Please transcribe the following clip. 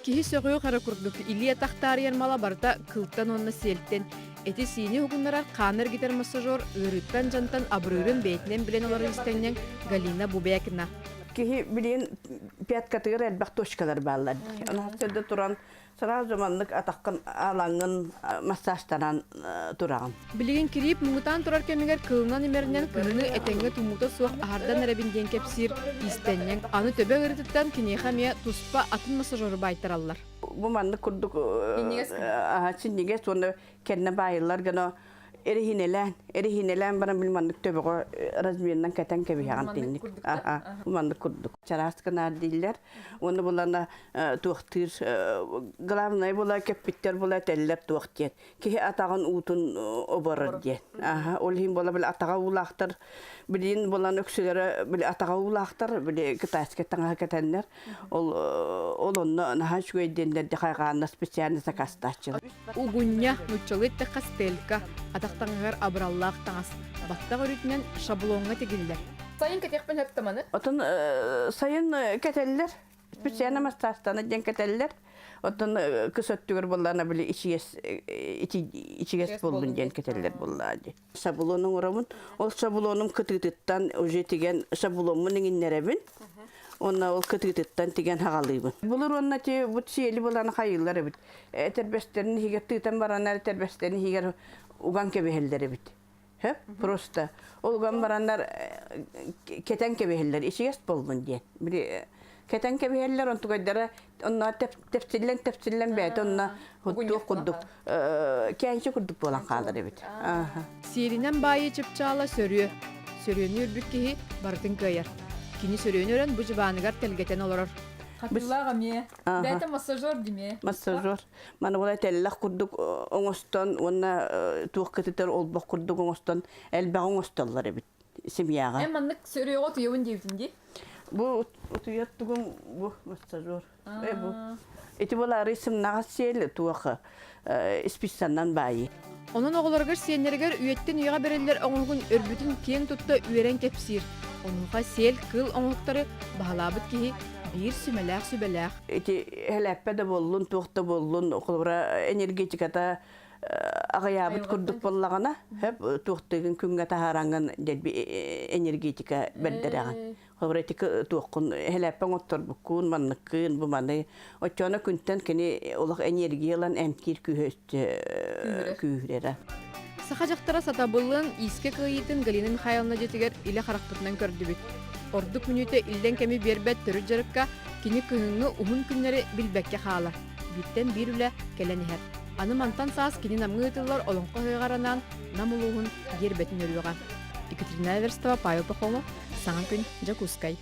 Киһи сөҕүөх эрэ курдук, илии-атах таарыйар мала барыта кылтан уонна сиэлтэн. Эти-сиини уһугуннарар хааны эргитэр массажер ыарыыттан-дьантан абырыырын бэйэтинэн билэн олорор иистэнньэҥ Галина Бубякина. Киһи билигин пяткатыгар элбэх точкалар бааллар. Онон сирдэ туран сразу маннык атаххын алаҥҥын массажтанан тураҕын. Билигин кириип муҥутаан турар кэмигэр кылынан имэринэн кыһыны этэҥҥэ тумуута суох аһардан эрэбин диэн кэпсиир иистэнньэҥ. Аны төбө ыарыытыттан киниэхэ эмиэ туспа атын массажеру баайтараллар. Бу маннык курдук синньигэс уонна кэннэ баайыллар гына эрэһиинэлээн эрэһиинэлээн баран били маннык төбөҕө размерынан кэтэн кэбиһэҕин тинник маннык курдук чараас гынаар дииллэр уонна булана туохтыыр главное була кэппиттэр була этэллэр туох диэн киһи атаҕын уутун оборор диэн ол иһин буола били атаҕа уулаахтар билигин булан үксүлэрэ били атаҕа уулаахтар били китайскай таҥаһы кэтэннэр Ол ол онно наһаа үчүгэй диэннэр хайҕаанна специально заказтааччылар. Угунньа, нууччалыы эттэххэ стелька, атах таҥаһыгар абыраллаах таҥас, баттах өрүтүнэн шаблоҥҥа тигиллэр. Сайын кэтиэхпин сөп таманы? Отон сайын кэтэллэр. Специально массажтана диэн кэтэллэр. Оттон кыс өттүгэр буоллаана били ичигэс ичигэс буоллун диэн кэтэллэр буоллаа дии. Шаблон оҥоробун. Ол шаблонум кытыытыттан уже тигэн шабломмун иҥиннэрэбин. Уонна ол кытыытыттан тигэн хаҕалыыбын. Булур уонна ти бу сиэли булан хайыыллар эбит. Этэрбэстэрин иһигэр тыытан бараннар этэрбэстэрин иһигэр уган кэбиһэллэр эбит. Хөп, просто. Ол уган бараннар кэтэн кэбиһэллэр. Ичигэс буоллун диэн. Били кэтэн кэбиһэллэр, онтугайдара онно тэпсиллэн тэпсиллэн бэйэтэ онно туох курдук кээнчи курдук буолан хаалар эбит. Сиэринэн баайыы чыпчаала сөрүө. Сөрүөнү үрбүт киһи барытын кыайар. Кини сөрүөнү өрөн бу дьыбааныгар тэлгэтэн олорор. Хатыылаах эмиэ. Бэйэтэ массажер димиэ. Массажер. Маны була тэллэх курдук оҥостон уонна туох кытытар олбох курдук оҥостон элбэҕи оҥостоллор эбит семьяҕа. Эн маннык сөрүөҕэ утуйабын диэбитин дии. Бу утуйар тугум бу массажер. Э бу. Ити буолаары сымнаҕас сиэл туох исписаннан баайы. Онон оҕолоругар сиэннэригэр үйэттэн үйэҕэ бэриллэр оҥоһугун өрбүтүн киэҥ тутта үөрэн кэпсиир. Онуоха сиэл кыыл оҥоһуктары баһылаабыт киһи биир сүмэлээх сүбэлээх. Ити хэлээппэ да буоллун, туох да буоллун, холобура энергетиката аҕыйаабыт курдук буоллаҕына, хөп туохтыгын күҥҥэ таһаараҥҥын дэлби энергетика бэрдэрэҕин. Холобура ити туоххун хэлээппэҥ отторбуккун, манныккын, бу маны. Оччоҕуна күнтэн кини олох энергия ылан эмтиир күүһэ өссө күүһүрэрэ. Саха дьахтара сатабылын, иискэ кыайыытын Галина Михайловна дьиэтигэр илэ харахпытынан көрдүбүт. Ордук мүнүүтэ иллэҥ кэми биэрбэт төрүт дьарыкка кини кыһыҥҥы уһун күннэри билбэккэ хаалар. Бииртэн биир үлэ кэлэн иһэр. Аны мантан саас кини Намҥа ыытыллар Олоҥхо ыһыаҕар анаан Нам улууһун гиэрбэтин өрүөҕэ. Екатерина Эверстова, Павел Пахомов, Саҥа күн, Дьокуускай.